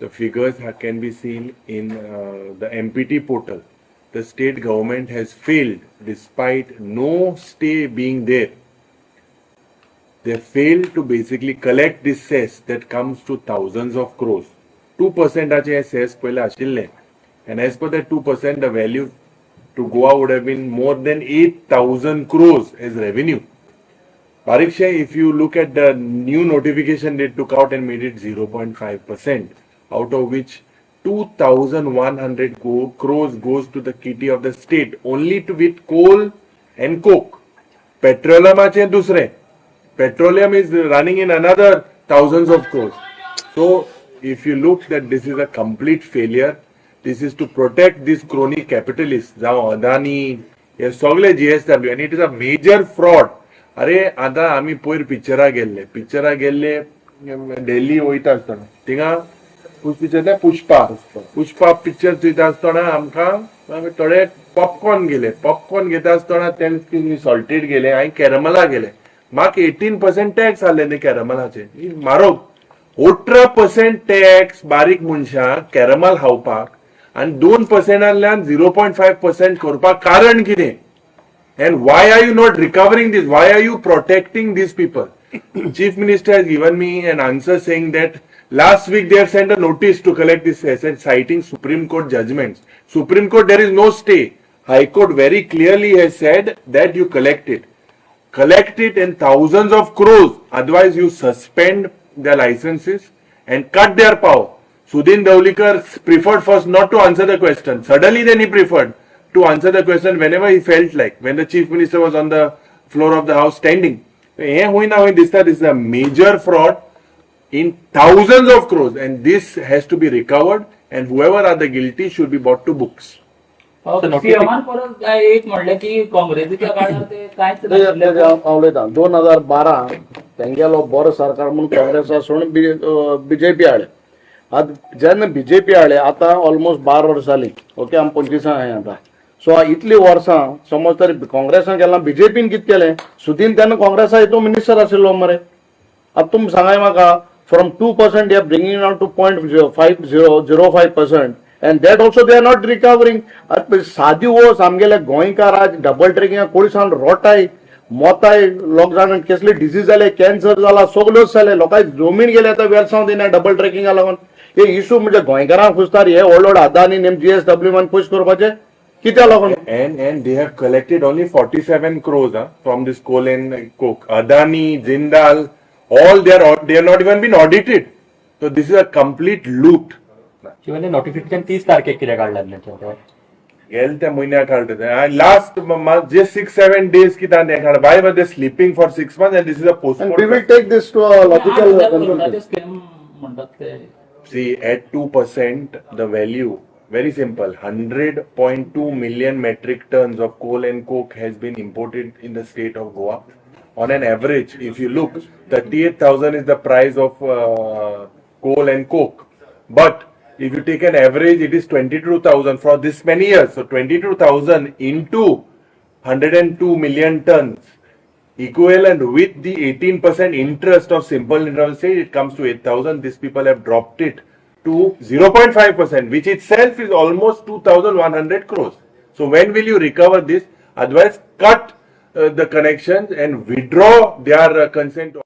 The figures can be seen in the MPT portal. The state government has failed despite no stay being there. They failed to basically collect this cess that comes to thousands of crores. 2% आचे cess पयले आशिल्ले and as per that 2%, the value to Goa would have been more than 8,000 crores as revenue. बारीकशें, if you look at the new notification, they took out and made it 0.5%, out of which 2,100 crores goes to the kitty of the state only to with coal and coke. पेट्रोलियमाचे दुसरे, petroleum is running in another thousands of crores. So if you look that this is a complete failure, this is to protect these crony capitalists, जावं अदानी, हे सगळे GSW, and it is a major fraud. अरे, आतां आमी पयर पिक्चरा गेल्ले, पिक्चरा गेल्ले दिल्ली वयता आसतना थिंगा पिक्चर तें पुष्पा, पुष्पा पिक्चर चोयता आसतना आमकां आमी थोडे पॉपकॉर्न गेले. पॉपकॉर्न घेता आसतना तें सॉल्टेड गेले आनी कॅरमला गेले. म्हाका 18% टॅक्स आहले न्ही कॅरमलाचे. म्हारोग, 18% टॅक्स बारीक मनशाक कॅरमल खावपाक आनी 2 पर्सेंटांतल्यान 0.5% करपाक कारण कितें? And why are you not recovering this? Why are you protecting these people? Chief Minister has given me an answer saying that last week they have sent a notice to collect this asset, citing Supreme Court judgments. Supreme Court, there is no stay. High Court very clearly has said that you collect it. Collect it in thousands of crores. Otherwise, you suspend their licenses and cut their power. Sudin Dhavalikar preferred first not to answer the question. Suddenly, then he preferred to answer the question whenever he felt like, when the chief minister was on the floor of the house standing. हे होईना होई दिसता, this is a major fraud in thousands of crores and this has to be recovered and whoever are the guilty should be brought to books. सीएमान परत काय एक म्हणलें की काँग्रेसीच्या काळार ते कांयच ते नाशिल्लें. ते हांव उलयतां. 2012 तेंगेलो बरो सरकार म्हणून काँग्रेसा सोडून बीजेपी हाडले. आतां जेन्ना बीजेपी हाडले, आतां ऑलमोस्ट 12 वर्सां जालीं, ओके, आमी 25 आहाय आतां. सो इतली वर्सां समज तरी काँग्रेसान केलां, बीजेपीन कितें केलें? सुदीन तेन्ना काँग्रेसा हितून मिनिस्टर आशिल्लो मरे. आतां तुमी सांगाय म्हाका, from 2% they are bringing down to 0.005% and that also they are not recovering. सादी वोस आमगेले गोंयकार आज डबल ट्रेकिंग कोळसान रोटाय, मोताय लोक जाण, केसले डिजीज जाले, कॅन्सर जाला, सगल्योच जाले. लोकांक जमीन गेले आतां वेलसांव दिना डबल ट्रेकिंगा लागून. हे इशू म्हणजे गोंयकारांक फुसतार हे व्हड व्हड अदानी नेम जीएसडब्ल्यू मान पयश करपाचे कित्या लागून? And they have collected only 47 crores, huh, from this coal and coke. Adani, Jindal, all they are not even been audited. So this is a complete loot. शिवाय नोटिफिकेशन 30 तारखेक कित्याक काडलें तें? गेले त्या म्हयन्याक काडटा लास्ट जे 6-7 डेज कित्याक तें काड. Why were they sleeping for 6 months? And this is a And we will postpone. Take this to logical 8,000 करोडाचे scam म्हणटात ते. See, at 2%, the value, very simple, 100.2 million metric tons of coal and coke has been imported in the state of Goa. On an average, if you look, 38,000 is the price of coal and coke. But if you take an average, it is 22,000 for this many years. So 22,000 into 102 million tons, equivalent with the 18% interest of simple interest rate, it comes to 8,000. These people have dropped it to 0.5%, which itself is almost 2,100 crores. So when will you recover this? Otherwise, cut the connections and withdraw their consent.